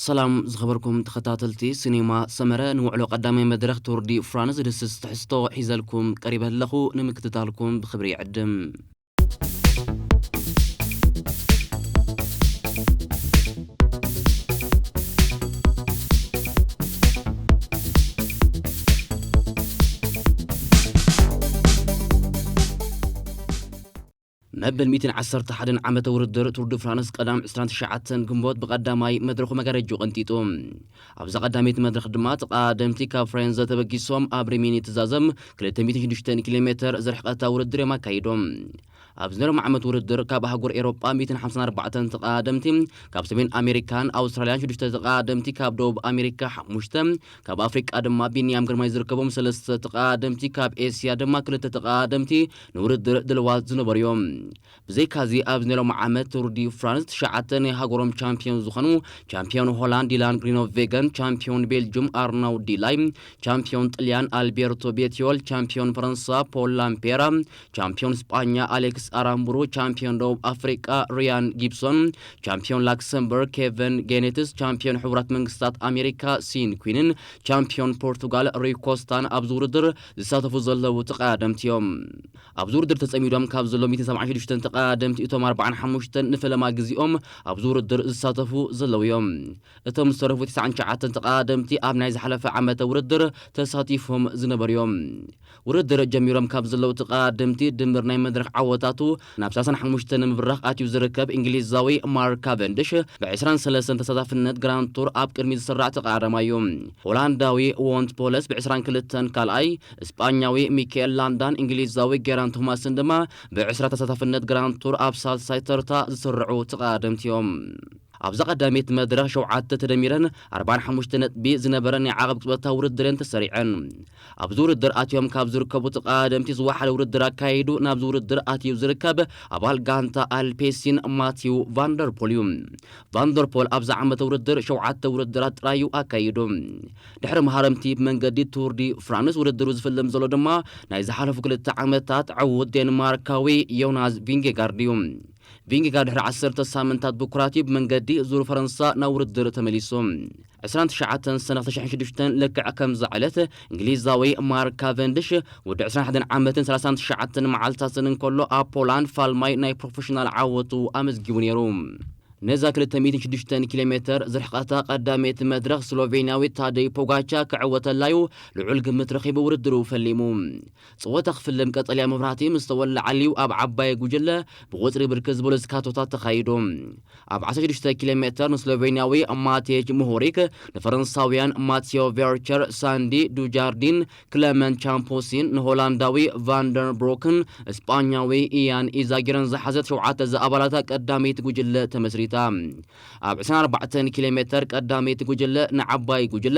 ሰላም ዝኸበርኩም ተኸታተልቲ ሲኔማ ሰመረ፣ ንውዕሎ ቀዳማይ መድረኽ ቱር ዲ ፍራንስ ዝድስስ ትሕዝቶ ሒዘልኩም ቀሪበ ኣለኹ። ንምክትታልኩም ብኽብሪ ይዕድም። መበል ሚእትን ዓሰርተ ሓደን ዓመተ ውድድር ቱር ዲ ፍራንስ ቀዳም ዕስራን ትሽዓተን ግንቦት ብቐዳማይ መድረኹ መጋረጅኡ ቀንጢጡ። ኣብዛ ቀዳመይቲ መድረኽ ድማ ተቐዳደምቲ ካብ ፍሬንዘ ተበጊሶም ኣብ ሪሚኒ ትዛዘም ክልተ ሚእትን ሽዱሽተን ኪሎ ሜተር ዝርሕቐታ ውድድር እዮም ኣካይዶም። ኣብዚ ነሮም ዓመት ውድድር ካብ ኣህጉር ኤሮጳ ሚእትን ሓምሳን ኣርባዕተን ተቐዳደምቲ፣ ካብ ሰሜን ኣሜሪካን ኣውስትራልያን ሽዱሽተ ተቐዳደምቲ፣ ካብ ደቡብ ኣሜሪካ ሓሙሽተ፣ ካብ ኣፍሪቃ ድማ ቢንያም ግርማይ ዝርከቦም ሰለስተ ተቐዳደምቲ፣ ካብ ኤስያ ድማ ክልተ ተቐዳደምቲ ንውድድር ድልዋት ዝነበሩ እዮም። ብዘይካዚ ኣብዚ ነሮም ዓመት ቱር ዲ ፍራንስ ትሽዓተ ናይ ሃገሮም ቻምፒዮን ዝኾኑ ቻምፒዮን ሆላንድ ዲላን ግሪኖቬገን፣ ቻምፒዮን ቤልጅም ኣርናው ዲላይ፣ ቻምፒዮን ጥልያን ኣልቤርቶ ቤቲዮል፣ ቻምፒዮን ፈረንሳ ፖል ላምፔራ፣ ቻምፒዮን ስጳኛ ኣሌክስ ኣራምቡሩ፣ ቻምፒዮን ደቡብ ኣፍሪቃ ሪያን ጊብሶን፣ ቻምፒዮን ላክሰምበርግ ኬቨን ጌኔትስ፣ ቻምፒዮን ሕቡራት መንግስታት ኣሜሪካ ሲን ኩንን፣ ቻምፒዮን ፖርቱጋል ሩይ ኮስታን ኣብዚ ውድድር ዝሳተፉ ዘለዉ ተቐዳደምቲ እዮም። ኣብዚ ውድድር ተጸሚዶም ካብ ዘለዉ ሚእትን ሰብዓን ሽዱሽተን ተቐዳደምቲ እቶም ኣርባዓን ሓሙሽተን ንፈለማ ግዜኦም ኣብዚ ውድድር ዝሳተፉ ዘለዉ እዮም። እቶም ዝተረፉ ትስዓን ትሽዓተን ተቐዳደምቲ ኣብ ናይ ዝሓለፈ ዓመተ ውድድር ተሳቲፎም ዝነበሩ እዮም። ውድድር ጀሚሮም ካብ ዘለዉ ተቐዳደምቲ ድምር ናይ መድረኽ ዓወታቱ ናብ ሰላሳን ሓሙሽተን ንምብራኽ ኣትዩ ዝርከብ እንግሊዛዊ ማርክ ካቨንድሽ ብ ዕስራን ሰለስተን ተሳታፍነት ግራንድ ቱር ኣብ ቅድሚ ዝስራዕ ተቐዳዳማይ እዩ። ሆላንዳዊ ዎንት ፖለስ ብ ዕስራን ክልተን ካልኣይ፣ ስጳኛዊ ሚካኤል ላንዳን እንግሊዛዊ ጌራን ቶማስን ድማ ብ ዕስራ ተሳታፍነት ግራንድ ቱር ኣብ ሳልሳይ ተርታ ዝስርዑ ተቐዳደምቲ እዮም። ኣብዛ ቀዳመይቲ መድረኽ ሸውዓተ ተደሚረን ኣርባዓን ሓሙሽተ ነጥቢ ዝነበረን ናይ ዓቐብ ቅጽበታዊ ውድድር እየን ተሰሪዐን። ኣብዚ ውድድር ኣትዮም ካብ ዝርከቡ ተቐዳደምቲ ዝወሓደ ውድድር ኣካይዱ ናብዚ ውድድር ኣትዩ ዝርከብ ኣባል ጋንታ ኣልፔሲን ማቲው ቫንደርፖል እዩ። ቫንደርፖል ኣብዚ ዓመተ ውድድር ሸውዓተ ውድድራት ጥራይ እዩ ኣካይዱ። ድሕሪ መሃረምቲ ብመንገዲ ቱር ዲ ፍራንስ ውድድሩ ዝፍልም ዘሎ ድማ ናይ ዝሓለፉ ክልተ ዓመታት ዕዉት ዴንማርካዊ ዮናስ ቪንጌጋርድ እዩ። ቪንጌጋርድ ድሕሪ ዓሰርተ ሳምንታት ብኩራት እዩ ብመንገዲ ዙር ፈረንሳ ናብ ውድድር ተመሊሱ። ዕስራን ትሽዓተን ሰነ ክልተ ሽሕን ሽዱሽተን ልክዕ ከምዛ ዕለት እንግሊዛዊ ማርክ ካቨንድሽ ወዲ ዕስራን ሓደን ዓመትን ሰላሳን ትሽዓተን መዓልታትን እንከሎ ኣብ ፖላንድ ፋልማይ ናይ ፕሮፌሽናል ዓወቱ ኣመዝጊቡ ነይሩ። ነዛ ክልተ ሚእትን ሽዱሽተን ኪሎ ሜተር ዝርሕቐታ ቀዳመይቲ መድረኽ ስሎቬንያዊ ታደይ ፖጋቻ ክዕወተላዩ ልዑል ግምት ረኺቡ ውድድሩ ፈሊሙ። ጸወታ ክፍልም ቀጠልያ መብራህቲ ምስ ተወልዓልዩ ኣብ ዓባይ ጉጅለ ብቁጽሪ ብርክት ዝበሉ ስካቶታት ተኻይዱ። ኣብ ዓሰርተ ሽዱሽተ ኪሎ ሜተር ንስሎቬንያዊ ማቴጅ ምሆሪክ፣ ንፈረንሳውያን ማቲዮ ቬርቸር፣ ሳንዲ ዱጃርዲን፣ ክለመንት ቻምፖሲን፣ ንሆላንዳዊ ቫንደር ብሮክን ስጳኛዊ ኢያን ኢዛጊርን ዝሓዘት ሸውዓተ ዝኣባላታ ቀዳመይቲ ጉጅለ ተመስሪታ። ኣብ ዕስራን ኣርባዕተን ኪሎ ሜተር ቀዳመይቲ ጉጅለ ንዓባይ ጉጅለ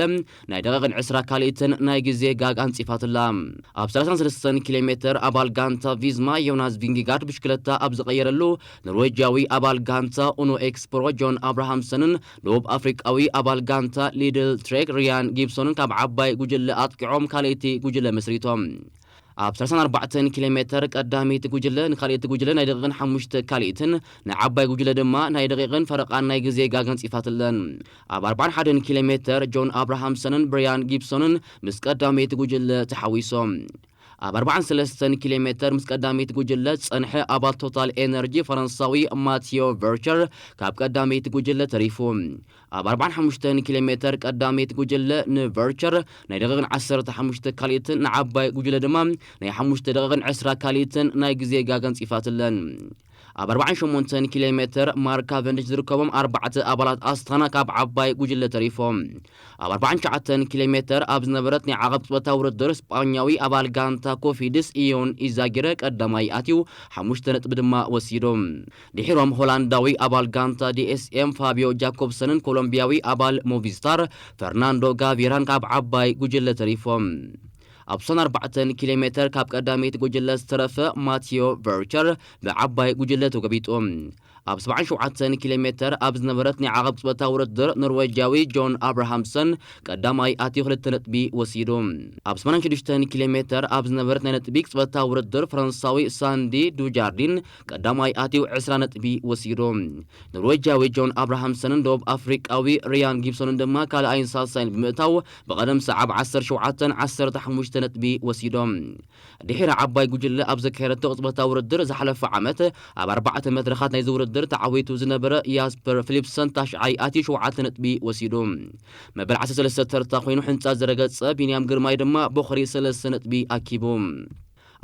ናይ ደቂቕን ዕስራ ካልኢትን ናይ ግዜ ጋግ ኣንጺፋትላ። ኣብ ሰላሳን ሰለስተን ኪሎ ሜተር ኣባል ጋንታ ቪዝማ ዮናስ ቪንጊጋርድ ብሽክለታ ኣብ ዝቐየረሉ፣ ኖርዌጃዊ ኣባል ጋንታ ኡኖ ኤክስፕሮ ጆን ኣብርሃምሰንን ደቡብ ኣፍሪቃዊ ኣባል ጋንታ ሊድል ትሬክ ሪያን ጊብሶንን ካብ ዓባይ ጉጅለ ኣጥቂዖም ካልኣይቲ ጉጅለ መስሪቶም። ኣብ ሰላሳን ኣርባዕተን ኪሎ ሜተር ቀዳመይቲ ጉጅለ ንካልኣይቲ ጉጅለ ናይ ደቂቕን ሓሙሽተ ካልኢትን ንዓባይ ጉጅለ ድማ ናይ ደቂቕን ፈረቓን ናይ ግዜ ጋግ ኣንጺፋትለን። ኣብ ኣርባዓን ሓደን ኪሎ ሜተር ጆን ኣብርሃምሰንን ብሪያን ጊብሶንን ምስ ቀዳመይቲ ጉጅለ ተሓዊሶም። ኣብ ኣርባዓን ሰለስተን ኪሎ ሜተር ምስ ቀዳመይቲ ጉጅለ ዝጸንሐ ኣባል ቶታል ኤነርጂ ፈረንሳዊ ማቲዮ ቨርቸር ካብ ቀዳመይቲ ጉጅለ ተሪፉ። ኣብ ኣርባዓን ሓሙሽተን ኪሎ ሜተር ቀዳመይቲ ጉጅለ ንቨርቸር ናይ ደቂቕን ዓሰርተ ሓሙሽተ ካልኢትን ንዓባይ ጉጅለ ድማ ናይ ሓሙሽተ ደቂቕን ዕስራ ካልኢትን ናይ ግዜ ጋግ ኣንጺፋትለን። ኣብ ኣርባዓን ሸሞንተን ኪሎ ሜተር ማርክ ካቨንዲሽ ዝርከቦም ኣርባዕተ ኣባላት ኣስታና ካብ ዓባይ ጉጅለ ተሪፎም። ኣብ ኣርባዓን ትሽዓተን ኪሎ ሜተር ኣብ ዝነበረት ናይ ዓቐብ ጸወታ ውድድር ስጳኛዊ ኣባል ጋንታ ኮፊድስ ኢዮን ኢዛጊረ ቀዳማይ ኣትዩ ሓሙሽተ ነጥቢ ድማ ወሲዱ። ድሒሮም ሆላንዳዊ ኣባል ጋንታ ዲኤስኤም ፋቢዮ ጃኮብሰንን ኮሎምቢያዊ ኣባል ሞቪስታር ፈርናንዶ ጋቪራን ካብ ዓባይ ጉጅለ ተሪፎም። ኣብ ሶን ኣርባዕተን ኪሎ ሜተር ካብ ቀዳመይቲ ጉጅለ ዝተረፈ ማቲዮ ቨርቸር ብዓባይ ጉጅለ ተጎቢጡ። ኣብ ሰብዓን ሸውዓተን ኪሎ ሜተር ኣብ ዝነበረት ናይ ዓቐብ ቅጽበታዊ ውድድር፣ ኖርዌጃዊ ጆን ኣብርሃምሰን ቀዳማይ ኣትዩ ክልተ ነጥቢ ወሲዱ። ኣብ ሰማንያን ሽዱሽተን ኪሎ ሜተር ኣብ ዝነበረት ናይ ነጥቢ ቅጽበታዊ ውድድር፣ ፈረንሳዊ ሳንዲ ዱጃርዲን ቀዳማይ ኣትዩ ዕስራ ነጥቢ ወሲዱ። ኖርዌጃዊ ጆን ኣብርሃምሰንን ደቡብ ኣፍሪቃዊ ሪያን ጊብሶንን ድማ ካልኣይን ሳልሳይን ብምእታው፣ ብቐደም ሰዓብ ዓሰርተ ሸውዓተን ዓሰርተ ሓሙሽተ ነጥቢ ወሲዶም። ድሒራ ዓባይ ጉጅለ ኣብ ዘካየደቶ ቅጽበታዊ ውድድር ዝሓለፈ ዓመት፣ ኣብ ኣርባዕተ መድረኻት ናይዚ ውድድር ተዓዊቱ ዝነበረ ያስፐር ፊሊፕሰን ታሽዓይ ኣትዩ ሸውዓተ ነጥቢ ወሲዱ። መበል ዓሰርተ ሰለስተ ተርታ ኮይኑ ሕንጻ ዝረገጸ ቢንያም ግርማይ ድማ ቦኽሪ ሰለስተ ነጥቢ ኣኪቡ።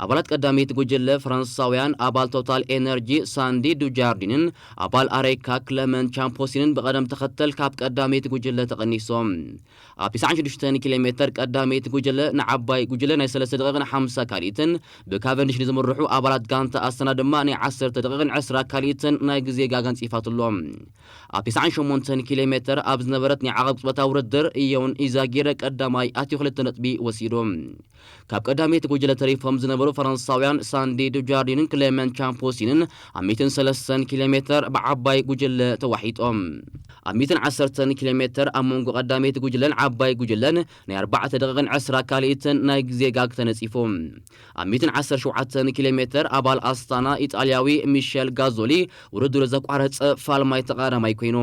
ኣባላት ቀዳመይቲ ጉጅለ ፈረንሳውያን፣ ኣባል ቶታል ኤነርጂ ሳንዲ ዱጃርዲንን ኣባል ኣሬካ ክለመንት ቻምፖሲንን ብቐደም ተኸተል ካብ ቀዳመይቲ ጉጅለ ተቐኒሶም። ኣብ ትስዓን ሽዱሽተን ኪሎ ሜተር ቀዳመይቲ ጉጅለ ንዓባይ ጉጅለ ናይ ሰለስተ ደቂቕን ሓምሳ ካልኢትን፣ ብካቨንዲሽ ንዝምርሑ ኣባላት ጋንታ ኣስታና ድማ ናይ ዓሰርተ ደቂቕን ዕስራ ካልኢትን ናይ ግዜ ጋግ ኣንጺፋትሎም። ኣብ ትስዓን ሸሞንተን ኪሎ ሜተር ኣብ ዝነበረት ናይ ዓቐብ ቅጽበታዊ ውድድር፣ ኢዮን ኢዛጊረ ቀዳማይ ኣትዩ ክልተ ነጥቢ ወሲዱ። ካብ ቀዳመይቲ ጉጅለ ተሪፎም ዝነበሩ ፈረንሳውያን ሳንዲ ዱጃርዲንን ክሌመንት ቻምፖሲንን ኣብ ሚእትን ሰለስተን ኪሎ ሜተር ብዓባይ ጉጅለ ተዋሒጦም። ኣብ ሚእትን ዓሰርተን ኪሎ ሜተር ኣብ መንጎ ቀዳመይቲ ጉጅለን ዓባይ ጉጅለን ናይ ኣርባዕተ ደቂቕን ዕስራ ካልኢትን ናይ ግዜ ጋግ ተነጺፉ። ኣብ ሚእትን ዓሰርተ ሸውዓተን ኪሎ ሜተር ኣባል ኣስታና ኢጣልያዊ ሚሸል ጋዞሊ ውድድሩ ዘቋረጸ ፋልማይ ተቓዳማይ ኮይኑ።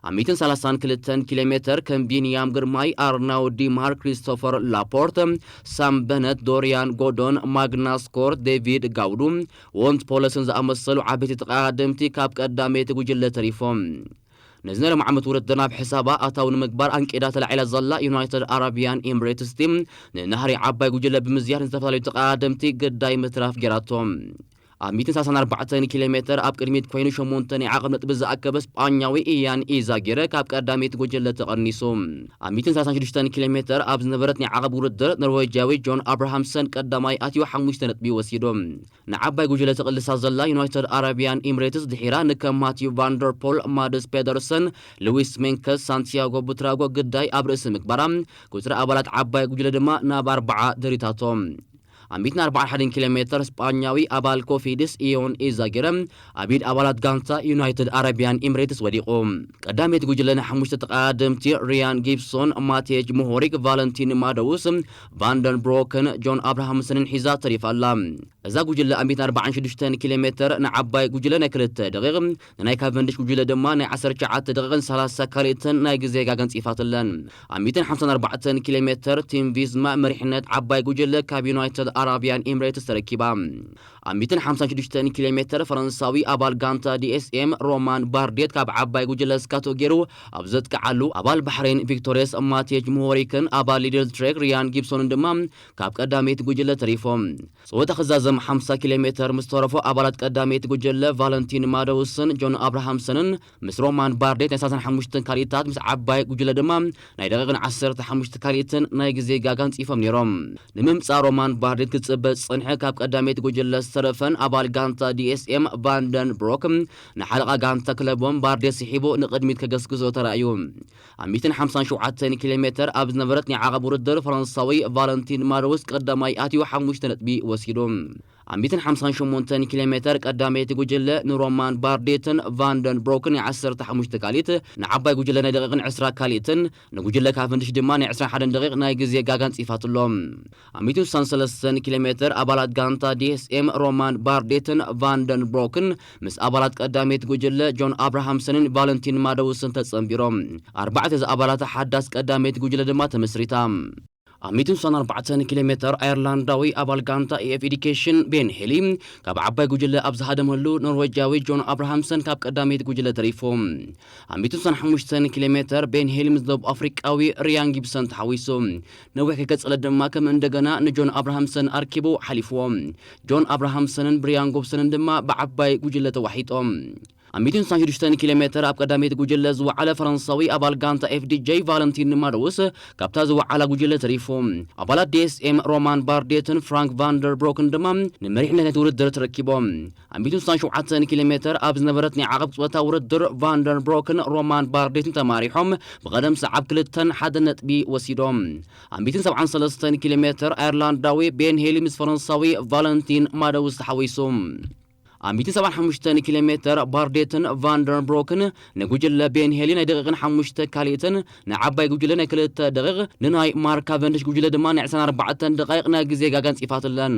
ኣብ ሚእትን ሰላሳን ክልተን ኪሎ ሜተር ከም ቢንያም ግርማይ፣ ኣርናው ዲማር፣ ክሪስቶፈር ላፖርት፣ ሳም በነት፣ ዶሪያን ጎዶን፣ ማግናስ ኮርት፣ ዴቪድ ጋውዱ፣ ወንት ፖለስን ዝኣመሰሉ ዓበይቲ ተቐዳደምቲ ካብ ቀዳመይቲ ጉጅለ ተሪፎም። ነዚ ናይ ሎም ዓመት ውድድር ናብ ሕሳባ ኣታዊ ንምግባር ኣንቂዳ ተላዒላ ዘላ ዩናይትድ ኣረቢያን ኤምሬትስ ቲም፣ ንናህሪ ዓባይ ጉጅለ ብምዝያድ ንዝተፈላለዩ ተቐዳደምቲ ግዳይ ምትራፍ ገይራቶም። ኣብ ሚእትን ሰላሳን ኣርባዕተን ኪሎ ሜተር ኣብ ቅድሚት ኮይኑ ሸሞንተ ናይ ዓቐብ ነጥቢ ዝኣከበ ስጳኛዊ ኢያን ኢዛጊረ ካብ ቀዳመይቲ ጉጅለ ተቐኒሱ። ኣብ ሚእትን ሰላሳን ሽዱሽተን ኪሎ ሜተር ኣብ ዝነበረት ናይ ዓቐብ ውድድር፣ ኖርዌጃዊ ጆን ኣብርሃምሰን ቀዳማይ ኣትዩ ሓሙሽተ ነጥቢ ወሲዱ። ንዓባይ ጉጅለ ትቕልሳ ዘላ ዩናይትድ ኣረቢያን ኤምሬትስ ድሒራ ንከም ማቲዩ ቫንደርፖል፣ ማድስ ፔደርሰን፣ ሉዊስ ሜንከስ፣ ሳንቲያጎ ቡትራጎ ግዳይ ኣብ ርእሲ ምግባራ፣ ቁጽሪ ኣባላት ዓባይ ጉጅለ ድማ ናብ ኣርባዓ ደሪታቶም። ኣብ ሚእትን ኣርባዓን ሓደን ኪሎ ሜተር ስጳኛዊ ኣባል ኮፊድስ ኢዮን ኢዛጊረ ኣብ ኢድ ኣባላት ጋንታ ዩናይትድ ኣረቢያን ኤምሬትስ ወዲቑ። ቀዳመይቲ ጉጅለ ንሓሙሽተ ተቐዳደምቲ ሪያን ጊብሶን፣ ማቴጅ ሞሆሪክ፣ ቫለንቲን ማደውስ፣ ቫንደን ብሮክን ጆን ኣብርሃምሰንን ሒዛ ተሪፋ ኣላ። እዛ ጉጅለ ኣብ ሚእትን ኣርባዓን ሽዱሽተን ኪሎ ሜተር ንዓባይ ጉጅለ ናይ ክልተ ደቂቕ፣ ንናይ ካቨንዲሽ ጉጅለ ድማ ናይ ዓሰርተ ትሽዓተ ደቂቕን ሰላሳ ካልኢትን ናይ ግዜ ጋግ ኣንጺፋትለን። ኣብ ሚእትን ሓምሳን ኣርባዕተን ኪሎ ሜተር ቲም ቪዝማ መሪሕነት ዓባይ ጉጅለ ካብ ዩናይትድ ኣረቢያን ኤምሬትስ ተረኪባ። ኣብ ሚእትን ሓምሳን ሽዱሽተን ኪሎ ሜተር ፈረንሳዊ ኣባል ጋንታ ዲኤስኤም ሮማን ባርዴት ካብ ዓባይ ጉጅለ ስካቶ ገይሩ ኣብ ዘጥቅዓሉ፣ ኣባል ባሕሬን ቪክቶሪየስ ማቴጅ ሞሆሪክን ኣባል ሊድል ትሬክ ሪያን ጊብሶንን ድማ ካብ ቀዳመይቲ ጉጅለ ተሪፎም። ጸወታ ክዛዘም ሓምሳ ኪሎ ሜተር ምስ ተረፎ፣ ኣባላት ቀዳመይቲ ጉጅለ ቫለንቲን ማደውስን ጆን ኣብርሃምሰንን ምስ ሮማን ባርዴት ናይ ሰላሳን ሓሙሽተን ካልኢታት፣ ምስ ዓባይ ጉጅለ ድማ ናይ ደቂቕን ዓሰርተ ሓሙሽተ ካልኢትን ናይ ግዜ ጋጋ ኣንጺፎም ነይሮም። ንምምጻእ ሮማን ባርዴት ክጽበ ዝጸንሐ ካብ ቀዳመይቲ ጉጅለ ዝተረፈን ኣባል ጋንታ ዲኤስኤም ቫንደን ብሮክ፣ ንሓለቓ ጋንታ ክለቦም ባርዴት ስሒቡ ንቕድሚት ከገስግሶ ተራእዩ። ኣብ ሚእትን ሓምሳን ሸውዓተን ኪሎ ሜተር ኣብ ዝነበረት ናይ ዓቐብ ውድድር፣ ፈረንሳዊ ቫለንቲን ማደውስ ቀዳማይ ኣትዩ ሓሙሽተ ነጥቢ ወሲዱ። ኣብ ሚእትን ሓምሳን ሸሞንተን ኪሎ ሜተር ቀዳመይቲ ጉጅለ ንሮማን ባርዴትን ቫንደን ብሮክን ናይ ዓሰርተ ሓሙሽተ ካልኢት፣ ንዓባይ ጉጅለ ናይ ደቂቕን ዕስራ ካልኢትን፣ ንጉጅለ ካቨንዲሽ ድማ ናይ ዕስራን ሓደን ደቂቕ ናይ ግዜ ጋጋ ኣንጺፋትሎም። ኣብ ሚእትን ስሳን ሰለስተን ኪሎ ሜተር ኣባላት ጋንታ ዲኤስኤም ሮማን ባርዴትን ቫንደን ብሮክን ምስ ኣባላት ቀዳመይቲ ጉጅለ ጆን ኣብርሃምሰንን ቫለንቲን ማደውስን ተጸንቢሮም። ኣርባዕተ ዝኣባላት ሓዳስ ቀዳመይቲ ጉጅለ ድማ ተመስሪታ። ኣብ ሚእትን ስሳን ኣርባዕተን ኪሎ ሜተር ኣየርላንዳዊ ኣባል ጋንታ ኤፍ ኤዲኬሽን ቤን ሄሊ ካብ ዓባይ ጉጅለ ኣብ ዝሃደመሉ፣ ኖርዌጃዊ ጆን ኣብርሃምሰን ካብ ቀዳመይቲ ጉጅለ ተሪፉ። ኣብ ሚእትን ስሳን ሓሙሽተን ኪሎ ሜተር ቤን ሄሊ ምስ ደቡብ ኣፍሪቃዊ ሪያን ጊብሰን ተሓዊሱ። ነዊሕ ከይቀጸለ ድማ ከም እንደገና ንጆን ኣብርሃምሰን ኣርኪቡ ሓሊፍዎ። ጆን ኣብርሃምሰንን ብሪያን ጎብሰንን ድማ ብዓባይ ጉጅለ ተዋሒጦም። ኣብ ሚእትን ስሳን ሽዱሽተን ኪሎ ሜተር ኣብ ቀዳመይቲ ጉጅለ ዝወዓለ ፈረንሳዊ ኣባል ጋንታ ኤፍዲጄ ቫለንቲን ማደውስ ካብታ ዝወዓላ ጉጅለ ተሪፉ። ኣባላት ዲኤስኤም ሮማን ባርዴትን ፍራንክ ቫንደር ብሮክን ድማ ንመሪሕነት ናይቲ ውድድር ተረኪቦም። ኣብ ሚእትን ስሳን ሸውዓተን ኪሎ ሜተር ኣብ ዝነበረት ናይ ዓቐብ ቅጽበታዊ ውድድር፣ ቫንደር ብሮክን ሮማን ባርዴትን ተማሪሖም ብቐደም ሰዓብ ክልተን ሓደን ነጥቢ ወሲዶም። ኣብ ሚእትን ሰብዓን ሰለስተን ኪሎ ሜተር ኣየርላንዳዊ ቤን ሄሊ ምስ ፈረንሳዊ ቫለንቲን ማደውስ ተሓዊሱ። ኣብ ሚእትን ሰብዓን ሓሙሽተን ኪሎ ሜተር ባርዴትን ቫንደርብሮክን ንጉጅለ ቤን ሄሊ ናይ ደቂቕን ሓሙሽተ ካልኢትን ንዓባይ ጉጅለ ናይ ክልተ ደቂቕ፣ ንናይ ማርክ ካቨንድሽ ጉጅለ ድማ ናይ ዕስራን ኣርባዕተን ደቃይቕ ናይ ግዜ ጋግ ኣንጺፋትለን።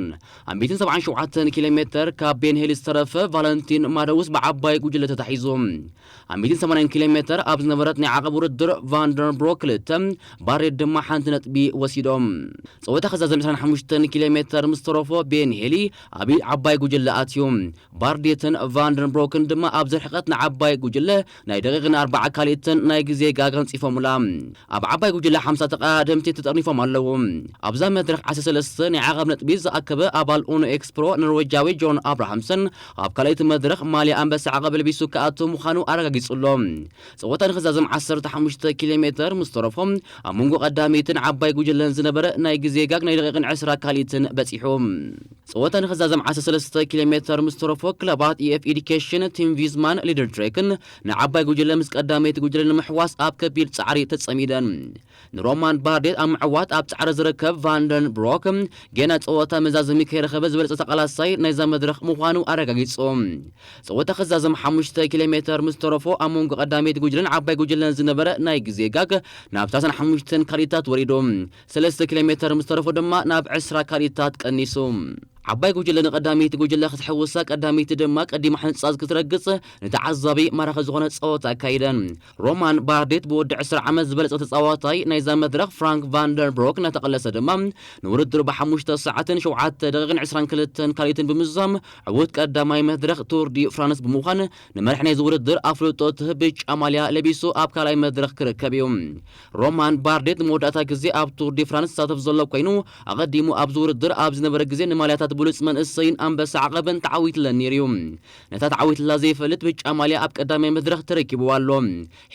ኣብ ሚእትን ሰብዓን ሸውዓተን ኪሎ ሜተር ካብ ቤን ሄሊ ዝተረፈ ቫለንቲን ማደውስ ብዓባይ ጉጅለ ተታሒዙ። ኣብ ሚእትን ሰማንያን ኪሎ ሜተር ኣብ ዝነበረት ናይ ዓቐብ ውድድር ቫንደርብሮክ ክልተ፣ ባሬት ድማ ሓንቲ ነጥቢ ወሲዶም። ጸወታ ክዛዘም ዕስራን ሓሙሽተን ኪሎ ሜተር ምስ ተረፎ ቤን ሄሊ ኣብ ዓባይ ጉጅለ ኣትዩ። ባርዴትን ቫንደንብሮክን ድማ ኣብዚ ርሕቀት ንዓባይ ጉጅለ ናይ ደቂቕን ኣርባዓ ካልኢትን ናይ ግዜ ጋግ ኣንጺፎምላ። ኣብ ዓባይ ጉጅለ ሓምሳ ተቐዳደምቲ ተጠርኒፎም ኣለዉ። ኣብዛ መድረኽ ዓሰርተ ሰለስተ ናይ ዓቐብ ነጥቢ ዝኣከበ ኣባል ኡኖ ኤክስፕሮ ኖርዌጃዊ ጆን ኣብርሃምሰን ኣብ ካልኣይቲ መድረኽ ማልያ ኣንበሳ ዓቐብ ለቢሱ ክኣቱ ምዃኑ ኣረጋጊጹ ኣሎ። ጸወታ ንኽዛዘም ዓሰርተ ሓሙሽተ ኪሎ ሜተር ምስ ተረፎ ኣብ መንጎ ቀዳመይትን ዓባይ ጉጅለን ዝነበረ ናይ ግዜ ጋግ ናይ ደቂቕን ዕስራ ካልኢትን በጺሑ። ጸወታ ንኽዛዘም ዓሰርተ ሰለስተ ኪሎ ሜተር ምስ ተረፎ ክለባት ኢኤፍ ኤዱኬሽን፣ ቲም ቪዝማን ሊደር ትሬክን ንዓባይ ጉጅለ ምስ ቀዳመይቲ ጉጅለ ንምሕዋስ ኣብ ከቢድ ጻዕሪ ተጸሚደን። ንሮማን ባርዴት ኣብ ምዕዋት ኣብ ጻዕሪ ዝርከብ ቫንደን ብሮክ ገና ጸወታ መዛዘሚ ከይረኸበ ዝበለጸ ተቓላሳይ ናይዛ መድረኽ ምዃኑ ኣረጋጊጹ። ጸወታ ክዛዘም ሓሙሽተ ኪሎ ሜተር ምስ ተረፎ ኣብ መንጎ ቀዳመይቲ ጉጅለን ዓባይ ጉጅለን ዝነበረ ናይ ግዜ ጋግ ናብ ሰላሳን ሓሙሽተን ካልኢታት ወሪዱ። ሰለስተ ኪሎ ሜተር ምስ ተረፎ ድማ ናብ ዕስራ ካልኢታት ቀኒሱ። ዓባይ ጉጅለ ንቀዳመይቲ ጉጅለ ክትሕውሳ፣ ቀዳመይቲ ድማ ቀዲማ ሕንጻዝ ክትረግጽ ንተዓዛቢ ማራኺ ዝኾነ ጸወታ ኣካይደን። ሮማን ባርዴት ብወዲ ዕስራ ዓመት ዝበለጸ ተጻዋታይ ናይዛ መድረኽ ፍራንክ ቫንደርብሮክ እናተቐለሰ ድማ ንውድድሩ ብሓሙሽተ ሰዓትን ሸውዓተ ደቂቕን ዕስራን ክልተን ካልኢትን ብምዝዛም ዕዉት ቀዳማይ መድረኽ ቱር ዲ ፍራንስ ብምዃን ንመርሒ ናይዚ ውድድር ኣፍልጦ ትህብ ብጫ ማልያ ለቢሱ ኣብ ካልኣይ መድረኽ ክርከብ እዩ። ሮማን ባርዴት ንመወዳእታ ግዜ ኣብ ቱር ዲ ፍራንስ ዝሳተፍ ዘሎ ኮይኑ፣ ኣቐዲሙ ኣብዚ ውድድር ኣብ ዝነበረ ግዜ ንማልያታት ብሉጽ መንእሰይን ኣንበሳ ዓቐብን ተዓዊትለን ነይሩ እዩ። ነታ ተዓዊትላ ዘይፈልጥ ብጫ ማልያ ኣብ ቀዳማይ መድረኽ ተረኪብዋ ኣሎ።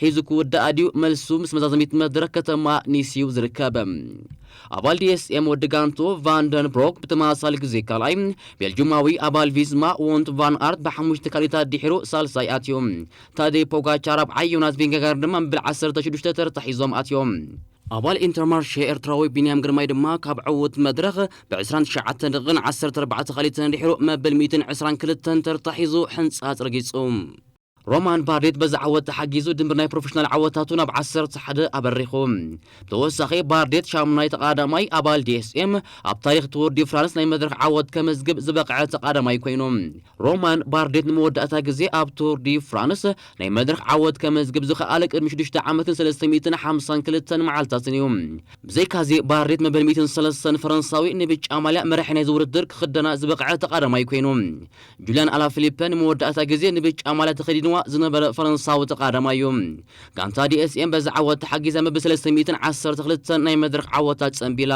ሒዙ ክውዳእ ድዩ? መልሱ ምስ መዛዘሚት መድረኽ ከተማ ኒስ እዩ ዝርከብ። ኣባል ዲኤስኤም ወዲ ጋንቶ ቫንደን ብሮክ ብተመሳሳሊ ግዜ ካልኣይ፣ ቤልጁማዊ ኣባል ቪዝማ ዎንት ቫን ኣርት ብሓሙሽተ ካልኢታት ድሒሩ ሳልሳይ ኣትዩ። ታዴ ፖጋቻ ራብዓይ፣ ዮናስ ቪንገጋር ድማ መበል ዓሰርተ ሽዱሽተ ተርታ ሒዞም ኣትዮም። ኣባል ኢንተርማርሼ ኤርትራዊ ቢንያም ግርማይ ድማ ካብ ዕዉት መድረኽ ብ ዕስራን ትሽዓተን ደቂቕን ዓሰርተ ኣርባዕተ ካልኢትን ድሒሩ መበል ሚእትን ዕስራን ክልተን ተርታ ሒዙ ሕንጻጽ ረጊጹ። ሮማን ባርዴት በዚ ዓወት ተሓጊዙ ድምር ናይ ፕሮፌሽናል ዓወታቱ ናብ ዓሰርተ ሓደ ኣበሪኹ። ብተወሳኺ ባርዴት ሻሙናይ ተቐዳዳማይ ኣባል ዲኤስኤም ኣብ ታሪኽ ቱር ዲ ፍራንስ ናይ መድረኽ ዓወት ከመዝግብ ዝበቕዐ ተቐዳዳማይ ኮይኑ። ሮማን ባርዴት ንመወዳእታ ግዜ ኣብ ቱር ዲ ፍራንስ ናይ መድረኽ ዓወት ከመዝግብ ዝኸኣለ ቅድሚ ሽዱሽተ ዓመትን ሰለስተ ሚእትን ሓምሳን ክልተን መዓልታትን እዩ። ብዘይካዚ ባርዴት መበል ሚእትን ሰለስተን ፈረንሳዊ ንብጫ ማልያ መራሒ ናይዚ ውድድር ክኽደና ዝበቕዐ ተቐዳዳማይ ኮይኑ። ጁልያን ኣላፊሊፐ ንመወዳእታ ግዜ ንብጫ ማልያ ተኸዲንዋ ዝነበረ ፈረንሳዊ ተቐዳዳማይ እዩ። ጋንታ ዲኤስኤም በዚ ዓወት ተሓጊዛ መበል ሰለስተ ሚእትን ዓሰርተ ክልተን ናይ መድረኽ ዓወታ ጸንቢላ።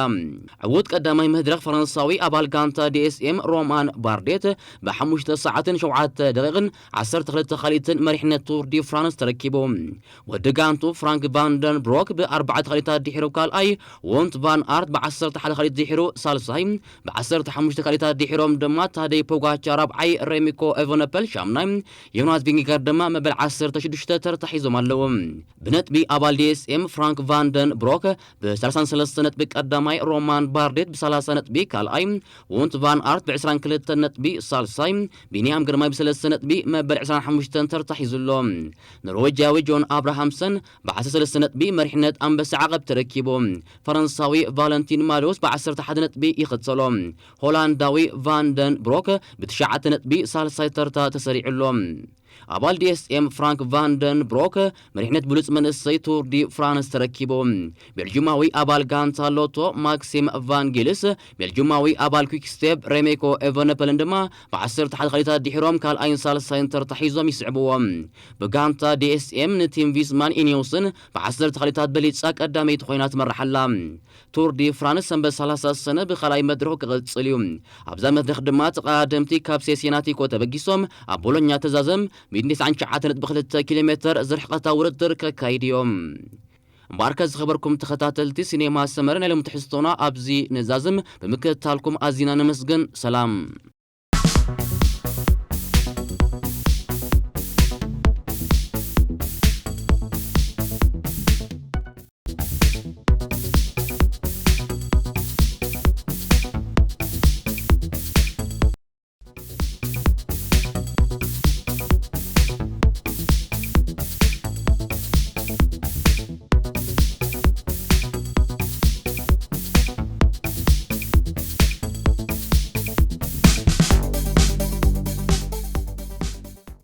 ዕዉት ቀዳማይ መድረኽ ፈረንሳዊ ኣባል ጋንታ ዲኤስኤም ሮማን ባርዴት ብሓሙሽተ ሰዓትን ሸውዓተ ደቂቕን ዓሰርተ ክልተ ካልኢትን መሪሕነት ቱር ዲ ፍራንስ ተረኪቡ። ወዲ ጋንቱ ፍራንክ ቫንደን ብሮክ ብኣርባዕተ ካልኢታት ድሒሩ ካልኣይ፣ ዎንት ቫን ኣርት ብዓሰርተ ሓደ ካልኢት ድሒሩ ሳልሳይ፣ ብዓሰርተ ሓሙሽተ ካልኢታት ድሒሮም ድማ ታደይ ፖጋቻ ራብዓይ፣ ሬሚኮ ኤቨነፐል ሻምናይ፣ ዮናስ ቪንጌጋርድ ድማ መበል ዓሰርተ ሽዱሽተ ተርታ ሒዞም ኣለዉ። ብነጥቢ ኣባል ዲኤስኤም ፍራንክ ቫንደን ብሮክ ብ ሰላሳን ሰለስተ ነጥቢ ቀዳማይ፣ ሮማን ባርዴት ብ ሰላሳ ነጥቢ ካልኣይ፣ ዎንት ቫን ኣርት ብ ዕስራን ክልተን ነጥቢ ሳልሳይ፣ ቢንያም ግርማይ ብ ሰለስተ ነጥቢ መበል ዕስራን ሓሙሽተን ተርታ ሒዙ ኣሎ። ኖርዌጃዊ ጆን ኣብርሃምሰን ብ ዓሰርተ ሰለስተ ነጥቢ መሪሕነት ኣንበሳ ዓቐብ ተረኪቡ። ፈረንሳዊ ቫለንቲን ማዶስ ብ ዓሰርተ ሓደ ነጥቢ ይኽተሎ። ሆላንዳዊ ቫንደን ብሮክ ብ ትሽዓተ ነጥቢ ሳልሳይ ተርታ ተሰሪዑ ኣሎ። ኣባል ዲኤስኤም ፍራንክ ቫንደን ብሮክ መሪሕነት ብሉጽ መንእሰይ ቱር ዲ ፍራንስ ተረኪቡ። ቤልጁማዊ ኣባል ጋንታ ሎቶ ማክሲም ቫንጌልስ፣ ቤልጁማዊ ኣባል ኲክስቴፕ ሬሜኮ ኤቨነፐልን ድማ ብ ዓሰርተ ሓደ ካልኢታት ድሒሮም ካልኣይን ሳልሳይን ተርታ ሒዞም ይስዕብዎ። ብጋንታ ዲኤስኤም ንቲም ቪስማን ኢኒዮስን ብ ዓሰርተ ካልኢታት በሊጻ ቀዳመይቲ ኮይና ትመርሕ ኣላ። ቱር ዲ ፍራንስ ሰንበት ሰላሳ ሰነ ብኻልኣይ መድረኹ ክቕጽል እዩ። ኣብዛ መድረኽ ድማ ተቐዳደምቲ ካብ ሴሴናቲኮ ተበጊሶም ኣብ ቦሎኛ ተዛዘም ሚእትን ተስዓን ትሽዓተን ነጥቢ ክልተ ኪሎ ሜተር ዝርሕቐታ ውድድር ከካይድ እዮም። እምበኣርከ ዝኸበርኩም ተኸታተልቲ ሲኔማ ሰመረ ናይ ሎም ትሕዝቶና ኣብዚ ንዛዝም። ብምክትታልኩም ኣዚና ነመስግን። ሰላም።